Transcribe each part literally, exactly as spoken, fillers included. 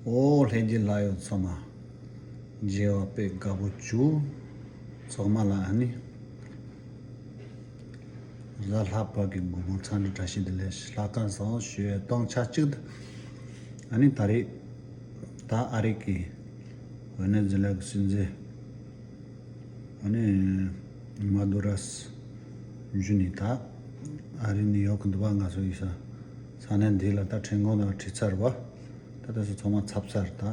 ཨོ་ལྷན་རྒྱས་ལྷ་ཡོད་ཚང་མ། མཇལ་བ་དཔེ་དགའ་པོ་བྱུང་། ཚང་མ་ལ་ཨ་ནི། གཟའ་ལྷག་པ་གི་དགོང་མོ་འཚམས་འདྲི་བཀྲ་ཤིས་བདེ་ལེགས། ལྷ་ཁང་བཟང་ཞུ་བའི་སྟོང་ཆ་གཅིག་ཏུ། ཨ་ནི་ད་རེས། ད་ཨ་རི་གི་ཝེ་ནེ་ཛུ་ལ་གི་སྲིད་འཛིན། ཨ་ནི་མ་དུ་ར་སི་བཞུགས་ནས་ད་ཨ་རི་ནི་ཡོག་གི་འདུག་པ། ང་ཚོ་ཡིན་ས་ས་གནས་འདི་ལ་ད་ཁྲིན་ཀོང་དང་ཁྲི་ཚར་བ། ད་དེ་ཚོ་ཚང་མ་ཚབ་ཚར། ད་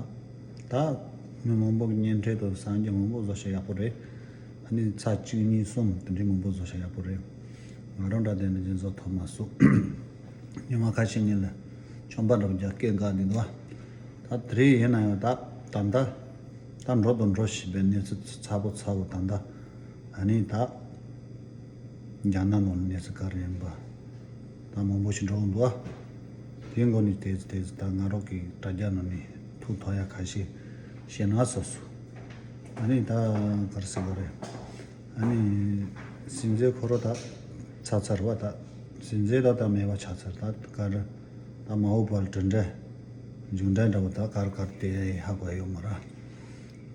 ད་མི་མང་པོ་གི་བརྙན་འཕྲིན་དང་སང་རྒྱ་མང་པོ་བཟོ་བྱ་ཡག་པོ་རེད། ཨ་ནི་ཚ་གཅིག་གཉིས་གསུམ་དེ་འདྲའི་མང་པོ་བཟོ་བྱ་ཡག་པོ་རེད། ང་རང་འདྲ་དེ་ནི་རྒྱུན་བཟོ་ཐུབ་མ་སོང་། ཉི་མ་ཁ་ཤས་གཉིས་ལ་ཆོམ་པ་འདྲ་པོ་རྒྱག་སྐད་འགག་འདི་འདུག་བ། ད་དེ་རིང་ཡིན་ན་ཡང་ད་ད་ལྟ་ད་འགྲོ་དང་འགྲོ་བཞིན་པའི་གནས་ཚུལ་ཚ་པོ་ཚ་པོ་ད་ལྟ་ཨ་ནི་ད་རྒྱ་ནག་ནང་གནས་ཚུལ་ག་རེ་ཡིན་པ་ད་མང་པོ་ཞིག་འགྲོ་འདུག་བ། དེའི་སྒོ་ནས་དེ་ཚོ་དེ་ཚོ་ད་ང་རང་གི་དྲ་རྒྱ་ནང་ནས་ཐུགས་ཐོག་ཡ་ཁ་ཤས་བཤད་ན་སོ་སོ། ཨ་ནི་ད་ག་རེ་ཟེར་དགོས་རེད། ཨ་ནི་སྲིད་འཛིན་ཁོ་རང་ད་ཚར་ཚར་བ། ད་སྲིད་འཛིན་ད་ད་མེད་པ་ཆགས་ཚར། ད་ག་རེ་ད་མ་འོངས་པར་གྲུབ་འབྲས་མཇུག་འབྲས་འདྲ་པོ་ད་ག་རེ་ག་རེ་དེ་ཧ་གོ་ཡོད་མ་རེད།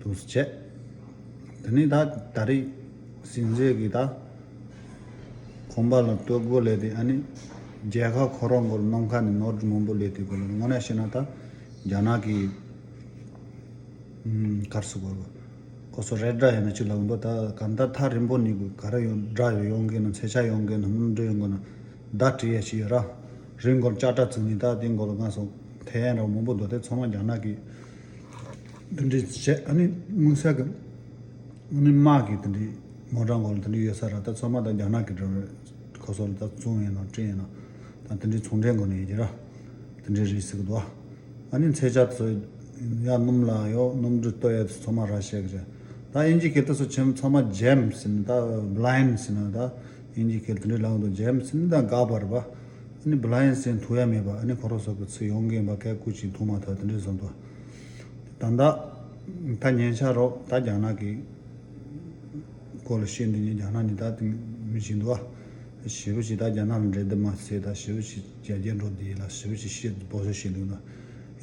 འདུག་སེ་བྱས། དེ་ནས་ད་ད་རེས་སྲིད་འཛིན་གྱིས་ད་ཁང་པ་ལ་གཏོར་རྒོལ་ལས་དེ། ཨ་ནི་རྒྱལ་ཁབ་ཁོ་རང་གི་ནང་ཁ་ནས་ནོར་འཁྲུལ་མང་པོ་ལས་དེ་གོ་ལ་དངོས་གནས་བཤད་ན་ད་རྒྱ་ནག་གི་ཨུམ་ག་རེ་ཟེར་དགོས་རེད། ཁོ་ཚོ་རེ་ཌར་ཡིན་ན་ཅིག་ལབ་འདུག་ད་གང་ལྟར་ཐག་རིང་པོ་ནས་ག་རེ་ཡོང་། དགྲ་ཡོང་གི་ན། མཚོན་ཆ་ཡོང་གི་ན། སྣུམ་འདྲེན་ཡོང་གི་ན། བརྡ་སྤྲད་ཡ་ཞིག་ཡོད་ར། རི་མགོར་ལྕགས་དྲ་བཙུགས་ནས་ད་དེ་མགོ་ལ་ང་ཚོ་ཐེ་ཡན་ར་མང་པོ་འདུག་དེ་ཚང་མ་རྒྱ་ནག་གི་འདི་འདྲས་བྱས། ཨ་ནི་དངོས་གསལ་གི་ཨ་ནི་དམག་གི་དེ་འདྲས་མོ་ཊ་མགོ་ལ་དེ་འདྲས་ཡོད་ས་ར། ད་ཚང་མ་ད་རྒྱ་ནག་གི་འདྲ་བའི་ཁོ་ཚོ་ལ་ད་བཙོང་ཡིན་ན་སྤྲད་ཡིན་ན་ད་དེ་འདྲས་ཚོང་འབྲེལ་མགོ་ནས་ཡོད་ཀྱི་ར། དེ་འདྲས་རེད་ཟེར་གི་འདུག་ཨ་ནི་མཚོན་ཆ་ཚོ་ཡ་སྣུམ་ལ་ཡོད། སྣུམ་འདྲེན་གཏོང་ཡ་ཚོ་ཚང་མ་ར་ཤི་ཡ་གི་རེད། ད་དབྱིན་ཇི་སྐད་དུ་སོ་ཆེན་ཚང་མ་ཇེམ་ཟེར་ན། ད་བླའི་ནད་ཟེར་ན། ད་དབྱིན་ཇི་སྐད་དེ་འདྲས་ལབ་འདུག་ཇེམ་ཟེར་ན་ད་འགག་པ་རེད་པ། ཨ་ནི་བླའི་ནད་ཟེར་ཐུབ་ཡ་མེད་པ། ཨ་ནི་ཁོ་རང་ཚོ་གི་ཚུར་ཡོང་གི་ཡིན་པ། སྐད་ཁུག་ཅིག་ཐུག་མ་ཐག་དེ་འདྲས་བཟོ་འདུག་ད་ད་ད་ཉེ་ཆར་རོགས་ད་རྒྱ་ནག་གི་སྐོར་ལ་བཤད་འདི་ཉིད་རྒྱ་ནག་ནས་ད་དེ་མི་བྱེད་འདུག་ཨ། ཞེ་པོ་ཅིག་ད་རྒྱ་ནག་ལ་འབྲེལ་འདི་མ་ཟེར། ད་ཞེ་པོ་ཅིག་རྒྱ་རྒྱ་འགྲོ་འདི་ལ་ཞེ་པོ་ཅིག་བཤད་སྦོ་ཤོ་བཤད་འདུག་ད་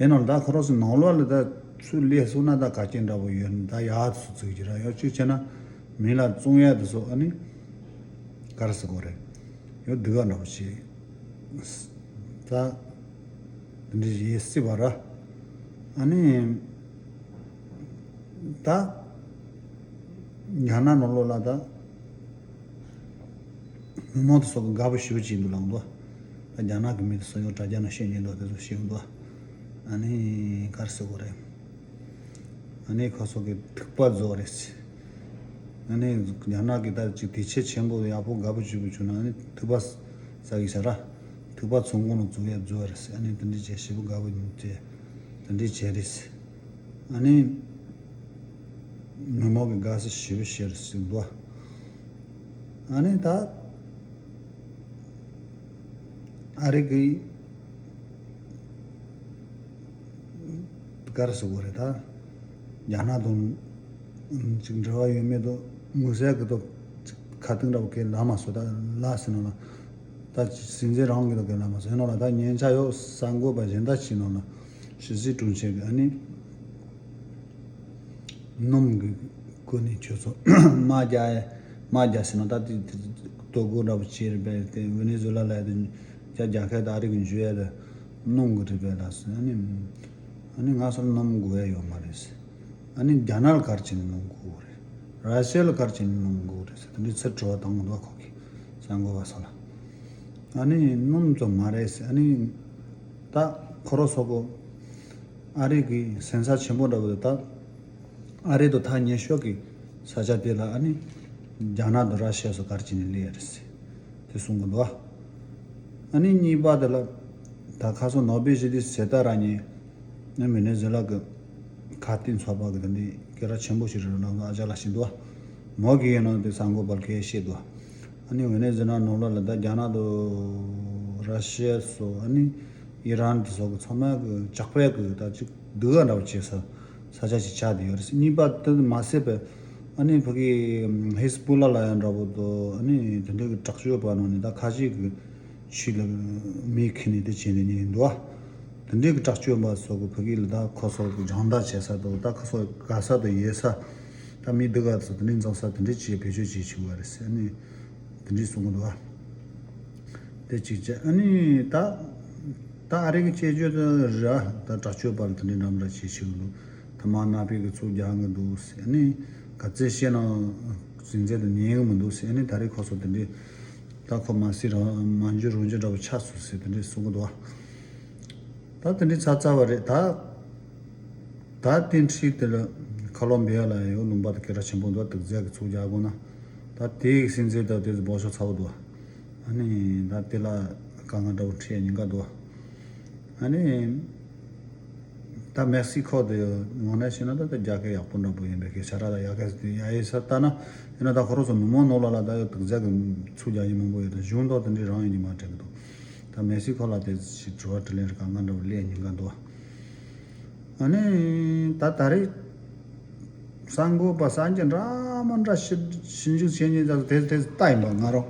ཡིན་ནའང་ད་ཁོ་རང་ཚོ་ནང་ལོགས་ལ་ད་ཚུར་སླེབས་སོང་ན་ད་ག་རྐྱེན་འདྲ་པོ་ཡོད་ན། ད་ཡག་སུ་བཙུགས་ཀྱི་ར་ཡོད། གཅིག་བྱས་ན་མི་ལ་བཙོང་ཡ་དེ་ཚོ་ཨ་ནི་ག་རེ་ཟེར་དགོས་རེད། ཡོད་སྡུག་ག་འདྲ་པོ་བྱེད། ད་འདི་འདྲ་ཡིན་སྲིད་པ་ར། ཨ་ནི་ད་རྒྱ་ནག་ནང་ལོགས་ལ་ད་མི་མང་དེ་ཚོ་གི་དགའ་པོ་ཞེ་པོ་ཅིག་འདུག་ལབ་འདུག་ད་རྒྱ་ནག་གི་མི་དེ་ཚོ་ཡང་དྲ་རྒྱ་ནང་བཤད་ཉན་འདུག་དེ་ཚོ་བཤད་འདུག་ཨ་ནི་ག་རེ་ཟེར་དགོས་རེད། ཨ་ནི་ཁོ་ཚོ་གི་ཐུག་པ་རྫོགས་རེད། ཨ་ནི་རྒྱ་ནག་གི་ད་ཅིག་དེ་ཆེ་ཆེན་པོ་ཡག་པོ་དགའ་པོ་ཞེ་པོ་བྱུང་ན། ཨ་ནི་ཐུག་པ་ཟ་གི་ཤ་ར། ཐུག་པ་ཚོང་ཁང་ལ་འཛུལ་ཡ་འཛུལ་བ་རེད། ཨ་ནི་དེ་འདྲ་བྱས་ཞེ་པོ་དགའ་པོ་ཡིན་ཏེ་དེ་འདྲ་བྱས་རེད། ཨ་ནི་མི་མང་གི་དགའ་ས་ཞེ་པོ་ཞེ་རེད་ཟེར་འདུག་ཨ་ནི་ད་ཨ་རི་གི་ག་རེ་ཟེར་དགོས་རེད། ད་རྒྱ་ནག་དང་ཅིག་འབྲེལ་བ་ཡོད་མེད་དུ་དམིགས་བསལ་གི་ཐོག་ཁ་གཏིང་འདྲ་བོ་གས་ལབ་མ་སོང་། ད་ལབ་ཟིན་ན་ལ་ད་སྲིད་འཛིན་རང་གི་ཐོག་གས་ལབ་མ་སོང་། ཡིན་ནའང་ལ་ད་ཉེ་ཆར་ཡོད་གསར་འགོད་པ་གཞན་དག་ཅིག་ནང་ལ་ཞི་ཅིན་ཕིང་གིས་ཨ་ནི་སྣུམ་གི་སྐོར་ནས་ཁྱོད་ཚོ་དམག་རྒྱག་དམག་རྒྱག་ཟིན་ན་ད་དེ་གཏོར་རྒོལ་འདྲ་བོ་བྱས་རེད་པས། དེ་ཝེ་ནེ་ཛུ་ལ་ལ་ཡ་དེ་རྒྱ་རྒྱལ་ཁབ་ད་རེས་ཀྱི་འཇུ་ཡ་དེ་སྣུམ་གི་རེད་པས་ལབ་སོང་། ཨ་ནི་ཨ་ནི་ང་ཚོར་སྣུམ་དགོས་ཡ་ཡོད་མ་རེད་ཟེར། ཨ་ནི་རྒྱ་ནག་ལ་ག་རེ་བྱས་ནས་སྣུམ་དགོས་རེད། ར་ཤི་ཡ་ལ་ག་རེ་བྱས་ནས་སྣུམ་དགོས་རེད་ཟེར། དེ་འདྲའི་ཚུར་དྲི་བ་བཏང་གི་འདུག་ཁོ་གིས་གསར་འགོད་པ་ཚོ་ལ། ཨ་ནི་སྣུམ་ཙམ་མ་རེད་ཟེར། ཨ་ནི་ད་ཁོ་རང་ཚོ་གི་ཨ་རི་གི་སེམས་འཚབ་ཆེན་པོ་འདྲ་བོ་དེ་ད་ཨ་རི་དང་ཐག་ཉེ་ཤོས་ཀྱི་ས་ཆ་དེ་ལ་ཨ་ནི་རྒྱ་ནག་དང་ར་ཤི་ཡ་ཚོ་ག་རེ་བྱས་ནས་སླེབས་ཡ་རེད་ཟེར། དེ་གསུང་གི་འདུག་ཨ་ནི་གཉིས་པ་དེ་ལ་ད་ཁ་སང་ནོ་བེལ་ཞི་བདེའི་གཟེངས་རྟགས་རག་མཁན་ནི་ཝེ་ནེ་ཛུ་ལ་གི་ཁ་གཏད་ཚོགས་པ་གི་དེ་འདྲའི་སྐད་གྲགས་ཆེན་པོ་ཞིག་རེད་ལབ་འདུག་ཨ་ཅག་ལགས་ཞིག་འདུག་མོ་གིས་ཡིན་ནའང་དེ་གསར་འགོད་པར་སྐད་བཤད་འདུག་ཨ་ནི་ཝེ་ནེ་ཛུ་ལ་ནང་ལོགས་ལ་ད་རྒྱ་ནག་དང་ར་ཤི་ཡ་སོགས། ཨ་ནི་ཨི་རན་དེ་ཚོ་གི་ཚང་མ་གི་ཇག་པས་གི་ད་ཅིག་སྡུག་ག་འདྲ་བོ་བྱེད་ས་ས་ཆ་ཞིག་ཆགས་བསྡད་ཡོད་རེད། གཉིས་པ་དེ་མ་ཟད་པའི་ཨ་ནི་ཕ་གི་ཧི་ཟ་བུ་ལ་ལབ་ཡ་འདྲ་བོ་དང་། ཨ་ནི་དེ་འདྲའི་གི་དྲག་སྤྱོད་པ་ནང་ནས་ད་ཁ་ཤས་གི་ཆོས་ལ་མེ་ཁྱེར་ནས་དེ་བྱས་ནས་ཉལ་འདུག་དེ་འདྲའི་གི་དྲག་སྤྱོད་པ་སོགས་ཀྱི་ཕ་གི་ལ་ད་ཁོ་ཚོ་གི་སྦྱོང་བརྡར་བྱེད་ས་དང་ད་ཁོ་ཚོ་དགའ་ས་དང་ཡོད་ས། ད་མི་སྡུག་ག་ཚོ་དེ་འདྲའི་འཛོམས་ས་དེ་འདྲའི་ཅིག་བེད་སྤྱོད་བྱེད་ཆུག་པ་རེད་ཟེར་ནས་དེ་འདྲའི་གསུང་གི་འདུག་ཨ། དེ་གཅིག་བྱས། ཨ་ནི་ད་ད་ཨ་རི་གི་སྐྱེས་བརྗོད་དུ་ར་ད་དྲག་སྤྱོད་པ་ལ་དེ་འདྲའི་འདྲ་མི་འདྲ་བྱེད་ཆུག་གི་འདུག་ཐ་མག་ནག་པའི་གི་ཚུགས་རྒྱག་གི་འདུག་ཟེར། ཨ་ནི་ག་ཚད་བཤད་ན་སྲིད་འཛིན་དུ་ཉན་གི་མི་འདུག་ཟེར། ཨ་ནི་ད་རེས་ཁོ་ཚོ་དེ་འདྲའི་ད་ཁོ་མ་སྲིད་རང་མ་འཇུ་རང་འཇུ་འདྲ་བོ་ཆགས་སོང་ཟེར་དེ་འདྲའི་གསུང་གི་འདུག་ཨ། ད་དེ་འདྲའི་ཚ་ཚ་བ་རེད་ད། ད་དེ་འཁྲིས་དེ་ལ་ཁ་ལོ་བེ་ཡ་ལ་ཡོད་ལུང་པ་དེ་སྐད་གྲགས་ཆེན་པོ་འདུག་དུག་རྫས་ཀྱི་ཚུགས་རྒྱག་དགོས་ན། ད་དེའི་སྲིད་འཛིན་དང་དེ་ཚོ་སྦོ་ཤོག་ཚ་བོ་འདུག་ཨ་ནི་ད་དེ་ལ་དཀའ་ངལ་འདྲ་བོ་འཁྲིས་ཡ་ཉེན་ཁ་འདུག་ཨ་ནི་ད་མེག་སི་ཁོ་དེ་ངོ་ནས་བཤད་ན་ད་ད་རྒྱ་སྐད་ཡག་པོ་འདྲ་པོ་ཡིན་པའི་སྐད་ཆ་ར་ད་ཡ་ག་ཡ་ཡི་ས་ལྟ་ན་ཡིན་ན་ད་ཁོ་རོ་ཚོ་མི་མང་ནོར་ལ་ལ་ད་དུག་རྫས་ཀྱི་ཚུགས་རྒྱག་ཡིན་མང་པོ་ཡོད་ད་གཞུང་ཐོག་དེ་འདྲའི་རང་ཡིན་གྱི་མ་དྲན་གི་འདུག་ད་མེག་སི་ཁོ་ལ་དེ་ཞིག་དྲི་བ་དྲིས་ལན་རེ་གང་ག་འདྲ་བོ་ལས་ཉེན་ཁ་འདུག་ཨ་ནི་ད་ད་རེས་གསར་འགོད་པ་གསར་འགྱུར་འདྲ་མ་འདྲ་ཞིབ་ཞིབ་འཇུག་བྱེད་ཉེན་ད་དེ་དེ་ལྟ་ཡིན་པ་ང་རང་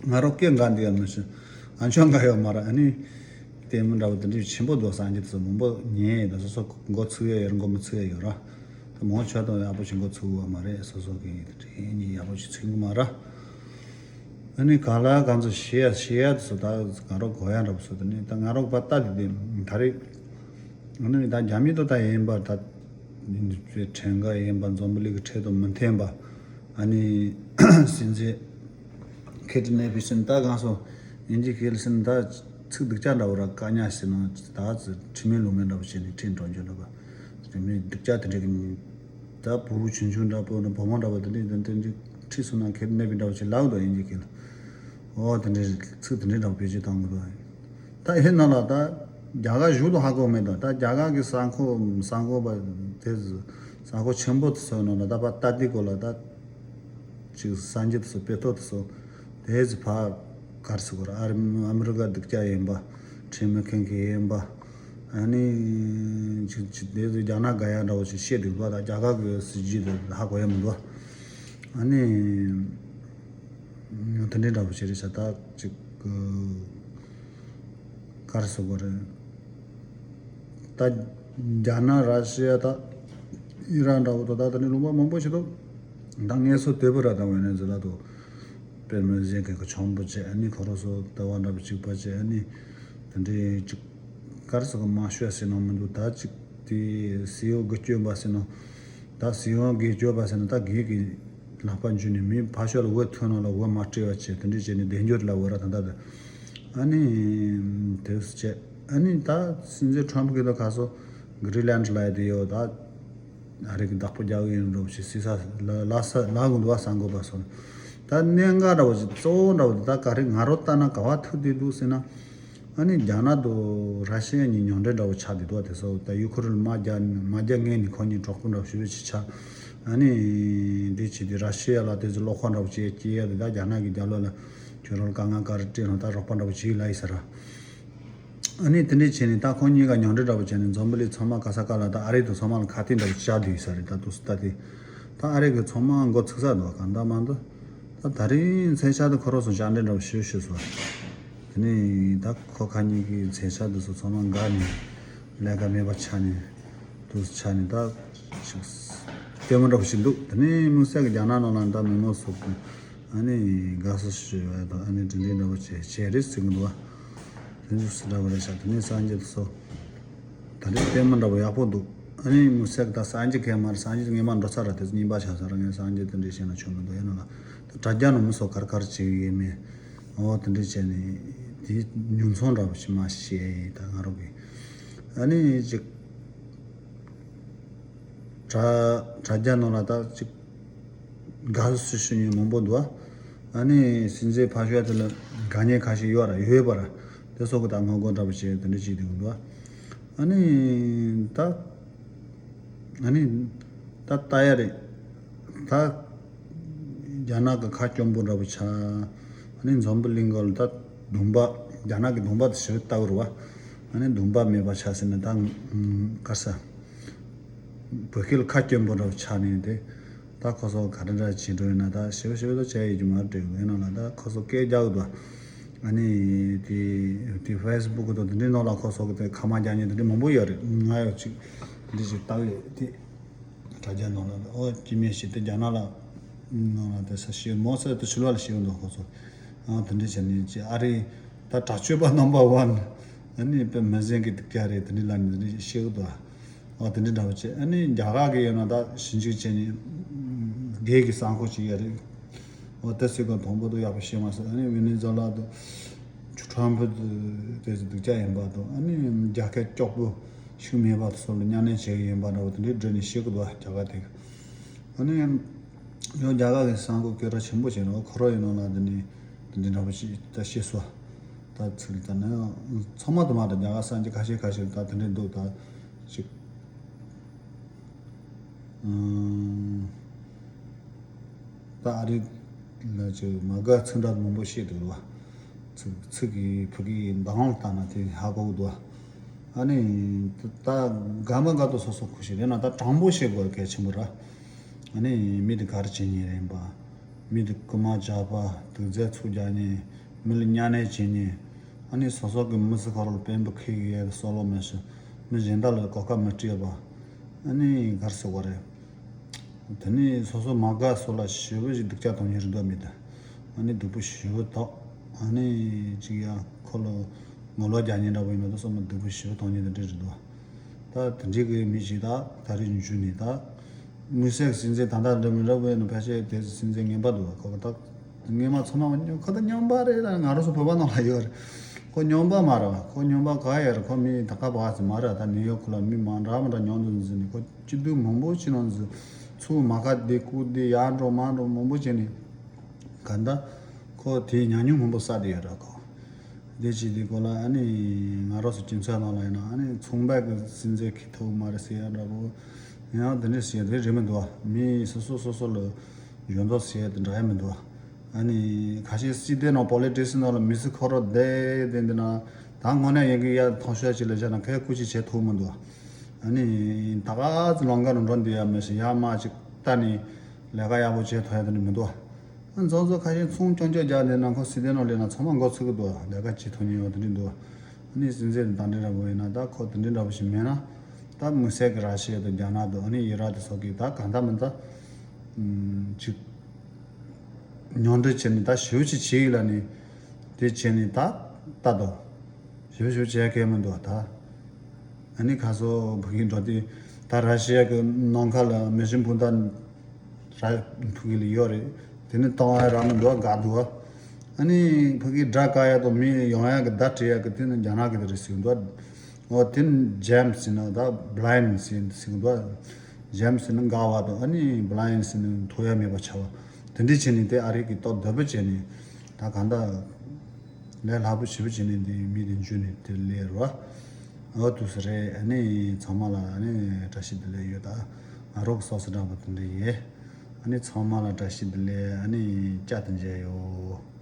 ང་རང་སྐད་འགའ་འདི་ཡང་མི་ཤེས། ཨ་མཆོག་འགའ་ཡོད་མ་རེད། ཨ་ནི་ལྟད་མོ་འདྲ་བོ་དེ་འདྲའི་ཆེན་པོ་འདུག་གསར་འགྱུར་དེ་ཚོ་མང་པོ་ཉན་ཡོད་ད་སོ་སོ་མགོ་ཚུགས་ཡ་ཡོད་རེད་མགོ་མི་ཚུགས་ཡ་ཡོད་ར། ད་མང་ཆོག་དང་ཡག་པོ་ཞིག་མགོ་ཚུགས་པ་མ་རེད། སོ་སོ་གི་དེ་འདྲའི་ཡག་པོ་ཞིག་ཚུགས་གི་མ་རེད། ཨ་ནི་ག་ལ་གང་ཚོ་ཤེས་ཡ་ཤེས་ཡ་དེ་ཚོ་ད་ང་རོ་གོ་ཡ་འདྲ་པོ་ཚོ་དེ་ནི་ད་ང་རོ་པ་ལྟ་དེ་དེ་ད་རེས་ཨ་ནི་ད་རྒྱ་མི་དོ་ད་ཡིན་པ་ད་ཁྲེན་ག་ཡིན་པ་འཛམ་བུ་གླིང་གི་ཁྲལ་དུ་མི་འཐེན་པ་ཨ་ནི་སྲིད་འཛིན་ཁེ་ཏི་ནེ་པི་སིན་ད་གང་སོ་ཡིན་གྱི་ཁེ་ལི་སིན་ད་ཚིག་སྡུག་ཅག་འདྲ་བོ་ར་དཀའ་ཉག་ཟེར་ན་ད་ཚི་ཁྲིམས་མེད་ལུགས་མེད་འདྲ་བོ་བྱས་ནས་ཁྲིམས་འགྲོ་རྒྱུ་འདྲ་བ་ཁྲིམས་མེད་སྡུག་ཅག་དེ་འདྲ་གི་ད་བུ་བུ་ཆུང་ཆུང་འདྲ་པོ་ན་བུ་མོ་འདྲ་པོ་དེ་འདྲའི་དེ་འདྲའི་ཁྲིད་སོང་ན་ཁེ་ནེ་པི་འདྲ་པོ་ཞིག་ལབ་འདུག་ཡིན་གྱི་ཁེ་ལ། ཨོ་དེ་འདྲའི་ཚིག་དེ་འདྲའི་འདྲ་པོ་བེད་སྤྱོད་བཏང་གི་འདུག་ད་ཨེ་ནང་ལ་ད་རྒྱ་གར་བཞུགས་དུ་ཧ་གོ་མེད་དོ། ད་རྒྱ་གར་གི་གསར་འགོད་གསར་འགོད་པ་དེ་གསར་འགོད་ཆེན་པོ་དེ་ཚོའི་ནང་ལ་ད་པ་ལྟ་དེ་གོ་ལ་ད་ཅིག་གསར་འགྱུར་དེ་ཚོ་དཔེ་ཐོག་དེ་ཚོ་དེ་ཚོ་ཕ་གར་སི་གོ་ར་ཨ་རི་ཨ་མི་རི་ཀ་སྡུག་ཅག་ཡིན་པ་ཁྲིམས་མེད་མཁན་གྱི་ཡིན་པ། ཨ་ནི་ཅིག་ཅིག་དེ་ཚོ་རྒྱ་ནག་དགའ་ཡ་འདྲ་བོ་ཅིག་བཤད་འདུག་པ། ད་རྒྱ་གར་གི་སྲིད་ཇུས་དེ་ཧ་གོ་ཡ་མི་འདུག་ཨ་ནི་དེ་འདྲའི་འདྲ་བོ་ཅིག་རེད་ཤག་ད་ཅིག་ག་རེ་ཟེར་དགོས་རེད། ད་རྒྱ་ནག་ར་ཤི་ཡ་ད་ཨི་རན་འདྲ་བོ་དང་ད་དེ་འདྲའི་ལུང་པ་མང་པོ་ཞིག་འདུག་ད་ངལ་གསོ་དོད་པོ་ར་དང་ཝེ་ནེ་ཛུ་ལ་དང་། དཔེ་མི་སྲིད་མཁན་གྱི་ཆོམ་པོ་བྱས་ཨ་ནི་ཁོ་རང་ཚོ་ལྟ་བ་འདྲ་པོ་གཅིག་པ་བྱས་ཨ་ནི་དེ་འདྲའི་གཅིག་ག་རེ་ཟེར་གི་མ་ཤོད་ཟེར་ནང་མི་འདུག་ད་གཅིག་དེ་སྲིད་འོག་གི་སྐྱོན་པ་ཟེར་ནང་ད་སྲིད་འོག་གི་སྐྱོན་པ་ཟེར་ན་ད་གི་གི་ལག་པ་འཇུས་ནས་མི་ཕར་ཕྱོགས་ལ་འོས་ཐོན་ནང་ལ་འོས་མ་སྤྲད་པ་བྱས་དེ་འདྲའི་བྱས་ནས་བདེ་འབྱོར་ལ་འོས་ར་ད་ད་ད་ཨ་ནི་དེ་བྱས་ཨ་ནི་ད་སྲིད་འཛིན་ཁྲོམ་གི་ད་ག་སོ་གྷི་རི་ལན་ལ་ཡ་དེ་ཡོད་ད། ཨ་རི་གི་བདག་པོ་རྒྱག་གི་ཡིན་འགྲོ་ཞེས་སྲིད་ས་ལ་ལ་ས་ལ་གུ་འདུག་བ་ས་འགོ་པ་སོང་། ད་གནད་འགག་འདྲ་བོ་ཞིག་གཙོ་བོ་འདྲ་བོ་འདི་ད་ག་རེ་ང་རོ་ལྟ་ན་ག་བ་ཐུག་བསྡད་འདུག་ཟེར་ན། ཨ་ནི་རྒྱ་ནག་དང་ར་ཤི་ཡ་གཉིས་མཉམ་འབྲེལ་འདྲ་བོ་ཆགས་བསྡད་འདུག་བ། དེ་སོགས་ད་ཡུ་ཁུ་རེན་མ་རྒྱ་མ་རྒྱ་ངན་ནི་ཁོ་གཉིས་གྲོགས་པོ་འདྲ་བོ་ཞེ་པོ་ཅིག་ཆགས། ཨ་ནི་འདི་བྱས་ཏེ་ར་ཤི་ཡ་ལ་དེ་ཚོ་བློ་ཁོག་འདྲ་བོ་ཅིག་སྐྱེ་ཡ་དེ་ད་རྒྱ་ནག་གི་རྒྱབ་ལོགས་ལ་ཁྱོད་རང་ལ་དཀའ་ངལ་ག་རེ་སྤྲད་ན་ད་རོགས་པ་འདྲ་བོ་ཅིག་ལ་ཡི་ས་ར། ཨ་ནི་དེ་འདྲས་བྱས་ནས་ད་ཁོང་གཉིས་ཀ་མཉམ་འབྲེལ་འདྲ་བོ་བྱས་ནས་འཛམ་བུ་གླིང་ཚང་མ་ག་ས་ག་ལ་ད་ཨ་རི་དང་ཚང་མ་ལ་ཁ་གཏད་འདྲ་བོ་བཅག་བསྡད་ཡོད་ས་རེད། ད་དུས་སུ་ད་དེ་ད་ཨ་རི་གི་ཚང་མ་མགོ་ཚུགས་ས་འདུག་ག་འདྲ་མ་འདུག་ད་ད་རིང་མཚན་ཆ་དེ་ཁོ་རང་ཚོ་མཉམ་འབྲེལ་འདྲ་བོ་ཞུ་ཞུ་སོང་། དེ་ནས་ད་ཁོ་ཁ་གཉིས་ཀྱི་མཚན་ཆ་དེ་ཚོ་ཚང་མ་འགག་ནས་ལས་ཀ་མེད་པ་ཆགས་ནས་དུས་སུ་ཆགས་ནས་ད་ཅིག་ལྟད་མོ་འདྲ་བོ་ཞིག་འདུག་དེ་ནས་དམིགས་བསལ་གྱི་རྒྱ་ནག་ནང་ལ་ད་མི་མང་ཚོ་ཨ་ནི་དགའ་བསུ་ཞུ་བ་དང་ཨ་ནི་དེ་འདྲའི་འདྲ་བོ་བྱས་བྱས་རེད་ཟེར་གི་འདུག་བ། དེ་ཚོ་སུ་འདྲ་བ་རེད་ཤག་དེ་ནས་སངས་རྒྱས་དེ་ཚོ་ད་རེས་ལྟད་མོ་འདྲ་བོ་ཡག་པོ་འདུག་ཨ་ནི་དམིགས་བསལ་གྱི་ད་སངས་རྒྱས་གས་མ་རེད། སངས་རྒྱས་ངས་མ་འགྲོ་ཚར་ར་དེ་ཚོ་རྙིང་པ་ཆགས་ཚར་ར། ངས་སངས་རྒྱས་དེ་འདྲའི་བཤད་ན་ཆོ་མི་འདུག་ཡིན་ན་ལ་ད་དྲ་རྒྱ་ནང་མི་ཚོ་གར་གར་བྱེད་གི་ཡོད་མེད་འོ་དེ་འདྲའི་བྱས་ནས་དེའི་ཉོ་ཚོང་འདྲ་བོ་ཞིག་མ་བཤད་ད་ང་རང་གི་ཨ་ནི་ཅིག་དྲ་དྲ་རྒྱ་ནང་ལ་ད་ཅིག་དགའ་བསུ་ཞུ་མཁན་མང་པོ་འདུག་ཨ་ནི་སྲིད་འཛིན་ཕར་ཞོག་དེ་ལ་དགའ་མཁན་ཁ་ཤས་ཡོད་ར་ཡོད་པ་ར། དེ་སོགས་ཀྱི་ད་ངོ་རྒོལ་འདྲ་པོ་བྱས་དེ་འདྲ་བྱས་བསྡད་ཀྱི་འདུག་ཨ་ནི་ད་ཨ་ནི་ད་ལྟ་ཡ་རེད། ད་རྒྱ་ནག་གི་ཁ་སྐྱོན་པོ་འདྲ་པོ་ཆགས། ཨ་ནི་འཛམ་བུ་གླིང་ག་ལ་ད་གདོང་པ་རྒྱ་ནག་གི་གདོང་པ་དེ་ཞེ་པོ་ལྟ་བུ་རེད་བ། ཨ་ནི་གདོང་པ་མེད་པ་ཆགས་ཟེར་ནས་ད་ག་ས། བོད་སྐད་ལ་ཁ་སྐྱོན་པོ་འདྲ་བོ་ཆགས་ནས་དེ། ད་ཁོ་ཚོ་ག་འདྲ་འདྲ་བྱེད་འགྲོ་ཡིན་ན་ད་ཞེ་པོ་ཞེ་པོ་ད་བྱས་ཡོད་ཀྱི་མ་རེད་དྲན་གི་ཡིན་ན་ལ་ད་ཁོ་ཚོ་སྐད་རྒྱག་གི་འདུག་ཨ་ནི་དེ་དེ་ཕེ་སི་བུག་དང་དེ་འདྲའི་ནང་ལ་ཁོ་ཚོ་གི་དེ་ཁ་མ་རྒྱག་མཁན་དེ་འདྲའི་མང་པོ་ཡོད་རེད། ང་ཡང་ཅིག་འདི་ཞིག་བལྟ་གི་ཡོད་དེ། དྲ་རྒྱ་ནང་ལ་ཨོ་སྐྱེ་དམན་ཞིག་དེ་རྒྱ་ནག་ལ་ནང་ལ་དེ་ས་ཤེས་མོ་ས་དེ་ཕྱི་ལོགས་ལ་ཤེས་འདུག་ཁོ་ཚོ། ཨ་དེ་འདྲའི་བྱས་ནས་ཅི་ཨ་རི་ད་དྲག་སྤྱོད་པ་number one། ཨ་ནི་དཔེ་མི་ཟན་གི་སྡུག་ཅག་རེད། དེ་འདྲའི་ལ་ནི་དེ་འདྲའི་ཤེས་གི་འདུག་ཨ་དེ་འདྲའི་འདྲ་བོ་བྱས། ཨ་ནི་རྒྱ་གར་གི་ཡོད་ན་ད་ཞིབ་འཇུག་བྱས་ནས་སྒེར་གི་གསང་ཁོག་ཅིག་ཡོད་རེད། ཨོ་དེ་སྲིད་གོ་དང་པོ་དུ་ཡག་པོ་ཤེས་མ་སོང་། ཨ་ནི་ཝེ་ནེ་ཛུ་ལ་དུ་ཁྲམ་ཕུ་དེ་ཚོ་སྡུག་ཅག་ཡིན་པ་དང་། ཨ་ནི་རྒྱལ་ཁབ་སྐྱོ་པོ་ཤུགས་མེད་པ་དུ་སོགས་ལ་མཉམ་ལེན་བྱེད་ཀྱི་ཡིན་པ་འདྲ་བོ་དེ་འདྲའི་བསྒྲུབས་ནས་ཤེས་ཀྱི་འདུག་རྒྱ་གར་དེ་གི། ཨ་ནི་ཡང་རྒྱ་གར་གི་གསང་ཁོག་སྐད་གྲགས་ཆེན་པོ་བྱས་ནས་ཁོ་རང་ཡིན་ནོ་ལ་དེ་ནི་དེ་འདྲའི་འདྲ་བོ་ཞིག་ད་ཤེས་སོ། ད་ཚིག་ད་ནི་ཚང་མ་དུ་མ་ད་རྒྱ་གར་གསང་རྒྱ་ཁ་ཤས་ཁ་ཤས་ད་དེ་འདྲའི་འདུག་ད་ཅིག་ཨང་། ད་ཨ་རི་ལ་ཅིག་མ་དགའ་ཚིག་འདྲ་མང་པོ་བཤད་འདུག་རེད་བ། ཚིག་ཚིག་གི་ཕུ་གི་མདང་ལྟ་ན་དེ་ཧ་གོ་གི་འདུག་ཨ་ནི་ད་དགའ་མ་དགའ་དུ་སོ་སོ་ཁུ་ཤི་རེད་ན་ད་དྲང་པོ་བཤད་དགོས་གལ་ཆེན་པོ་ར། ཨ་ནི་མི་དེ་ག་རེ་བྱེད་ཉེན་རེད་པ། མི་དེ་རྐུ་མ་ཇག་པ་དུག་རྫས་ཚུར་རྒྱག་ཉེན། མི་ལ་གཉའ་གནོན་བྱེད་ཉེན། ཨ་ནི་སོ་སོ་གི་མི་ཚེ་ཁོ་རང་ལ་དཔོན་པོ་ཁེ་གི་ཡས་སོ་ལོ་མེ་ཤི་མི་གཞན་དག་ལ་གོ་སྐབས་མི་སྤྲད་པ། ཨ་ནི་གར་སོ་བ་རེད། དེ་ནི་སོ་སོ་མ་དགའ་སོ་ལ་ཞེ་པོ་ཞིག་སྡུག་ཅག་གཏོང་ཉེན་རེད་འདུག་མི་དེ། ཨ་ནི་སྡུག་པོ་ཞེ་པོ་ཐོག་ཨ་ནི་ཅིག་ཡ་ཁོ་ལ་ངོ་ལོག་རྒྱག་ཉེན་འདྲ་པོ་ཡིན་ན་ད་སོ་མ་སྡུག་པོ་ཞེ་པོ་གཏོང་ཉེན་དེ་འདྲ་རེད་འདུག་ད་དེ་འདྲའི་གི་མི་ཞིག་ད་ད་རེས་འཇུ་ནི་ད། དམིགས་བསལ་སྲིད་འཛིན་ད་ལྟ་འདྲ་མི་འདྲ་བོ་ཡིན་ན་ཕལ་ཆེར་དེ་སྲིད་འཛིན་ངན་པ་འདུག་ཁོ་ད་སྔོན་མ་ཚང་མ་ཁོ་ད་སྨྱོན་པ་རེད་ལ། ང་རང་ཚོ་བོད་པ་ནང་ལ་ཡོད་རེད། ཁོ་སྨྱོན་པ་མ་རེད་བ། ཁོ་སྨྱོན་པ་ག་ཡོད་རེད། ཁོ་མི་ད་ག་བ་ཟི་མ་རེད། ད་ནིའུ་ཡོག་ཁུལ་ལ་མི་མང་འདྲ་མི་འདྲ་ཉོ་འདུག་འཛིན་ནི་ཁོ་སྐྱིད་སྡུག་མང་པོ་ཅི་ནང་འཛིན། ཚུར་མ་ཁ་བདེ་ཁུག་བདེ་ཡར་འགྲོ་མར་འགྲོ་མང་པོ་བྱས་ནི་ག་ད་ཁོ་དེའི་ཉམས་མྱོང་མང་པོ་བསགས་བསྡད་ཡོད་རེད་ཁོ། དེ་བྱས་དེ་གོ་ལ་ཨ་ནི་ང་རང་ཚོ་སྤྱི་ཚོགས་ནང་ལ་ཡིན་ན་ཨ་ནི་ཚོང་པ་གི་སྲིད་འཛིན་གི་ཐུག་མ་རེད་ཟེར་ཡ་འདྲ་པོ། ཡང་དེ་འདྲ་ཟེར་དེ་རེད་མི་འདུག་མི་སོ་སོ་སོ་སོ་ལ་འཇོན་མདོག་ཟེར་དེ་འདྲ་ཡ་མི་འདུག་ཨ་ནི་ཁ་ཤས་སྲིད་དེ་ནང་པོ་ལི་ཊི་སི་ནང་ལ་མི་སི་ཁོ་རོ་བསྡད་བསྡད་འདི་ན་ད་དངོས་གནས་ཡིན་གི་ཡ་ཐང་ཤོད་ཅིག་ལ་བཞག་ན་ཁའི་སྐུ་ཅི་བྱེད་ཐུབ་མི་འདུག་ཨ་ནི་ད་ག་ཚོད་ལོང་ག་རུ་འགྲོ་འདི་ཡ་མི་ཤེས་ཡ་མ་ཅིག་ད་ནི་ལས་ཀ་ཡག་པོ་བྱེད་ཐུབ་ཡ་དེ་འདྲ་མི་འདུག་ཨ་ཚོང་ཚོ་ཁ་ཤས་ཚོང་སྐྱོང་སྐྱོང་རྒྱག་ནས་ནང་ཁོ་སྲིད་དོན་ནང་ལས་ན་ཚང་མ་མགོ་ཚོས་ཀྱི་འདུག་ལས་ཀ་བྱེད་ཐུབ་མཁན་ཡོད་དེ་འདྲ་འདུག་ཨ་ནི་སྲིད་འཛིན་དང་འདྲ་འདྲ་པོ་ཡིན་ན་ད་ཁོ་དེ་འདྲ་འདྲ་པོ་ཞིག་མེད་ན་ད་དམིགས་བསལ་གྱི་ར་ཤི་ཡ་དང་རྒྱ་ནག་དང་ཨ་ནི་ཨི་རག་དེ་སོགས་ཀྱིས་ད་གང་ལྟར་མི་ལྟར་ཅིག་ཉོ་འདྲི་བྱས་ནས་ད་ཞེ་པོ་ཅིག་བྱེད་ཡིན་ལ་ནི་དེ་བྱས་ནས་ད་ལྟ་དང་། ཞིབ་ཞིབ་བྱས་མཁན་མི་འདུག་ད། ཨ་ནི་ཁ་སོ་ཕ་གི་འགྲོ་དུས་ད་ར་ཤི་ཡ་གི་ནང་ཁ་ལ་མེ་ཤིན་འཕུར་མདའ་ར་ཕ་གི་ལ་ཡོད་རེད། དེ་ནི་གཏོང་བ་རག་མི་འདུག་དགའ་འདུག་ཨ་ནི་ཕ་གི་དགྲ་བཀག་ཡ་དང་མི་ཡོང་ཡ་གི་བརྡ་སྤྲད་ཡ་གི་དེ་ནི་རྒྱ་ནག་གི་དེ་རེད་ཟེར་གི་འདུག་འོ་དེ་ནི་ཇེམ་སི་ཟེར་ན་ད་བྷ་ལའིན་སི་ཟེར་གི་འདུག་ཇེམ་སི་ནི་དགའ་བ་དང་ཨ་ནི་བྷ་ལའིན་སི་ནི་ཐོ་ཡ་མེད་པ་ཆགས་པ་དེ་འདྲ་བྱས་ནས་དེ་ཨ་རི་གི་ཏོག་བདེ་པོ་བྱས་ནས་ད་གང་ལྟར། ལས་སླ་པོ་ཞེ་པོ་བྱས་ནས་འདི་མི་དེ་འཇུ་ནས་དེ་ལས་རོ། འོ་དུས་སུ་རེད། ཨ་ནི་ཚང་མ་ལ་ཨ་ནི་བཀྲ་ཤིས་བདེ་ལེགས་ཡོད་ད། ང་རོགས་སོགས་སུ་འདྲ་པོ་དེ་འདྲ་ཡིན། ཨ་ནི་ཚང་མ་ལ་བཀྲ་ཤིས་བདེ་ལེགས། ཨ་ནི་བསྐྱར་དུ་མཇལ་ཡོད།